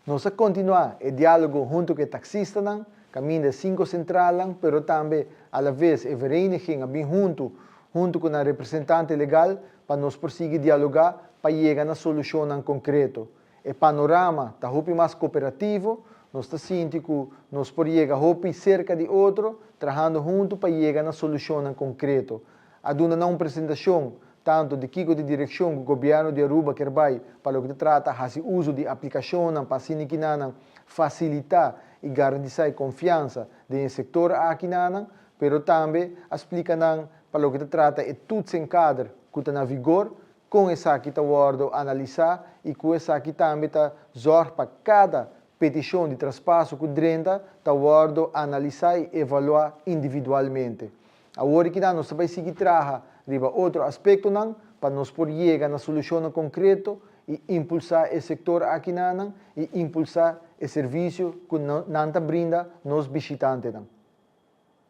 Nos a continua e dialogo hunto cu e taxistanan, caminda e cinco centralnan, pero tambe alavez e vereniging a bin hunto, hunto cu nan representante legal pa nos por sigui dialoga pa yega na solucionnan concreto. E panorama ta hopi mas cooperativo, nos ta sinti cu nos por yega hopi cerca di otro, trahando hunto pa yega na solucionnan concreto. A duna nan un presentacion tanto di kico di direccion cu Gobierno di Aruba kier bay pa loke ta trata haci uzo di aplicacionnan pa asina kinanan facilita y garantisa e confiansa den e sector akinanan, pero tambe a splica nan pa loke ta trata e toetsenkader cu ta na vigor, con esaki ta wordo analisa y cu esaki tambe ta zorg pa cada peticion di traspaso cu drenta ta wordo analisa y evalua individualmente. Awor di kinan nos ta bai sigui traha riba otro aspektonan pa nos por yega na solushonnan konkreto i impulsá e sektor akinanan i impulsá e servisio ku nan ta brinda nos bishitantenan.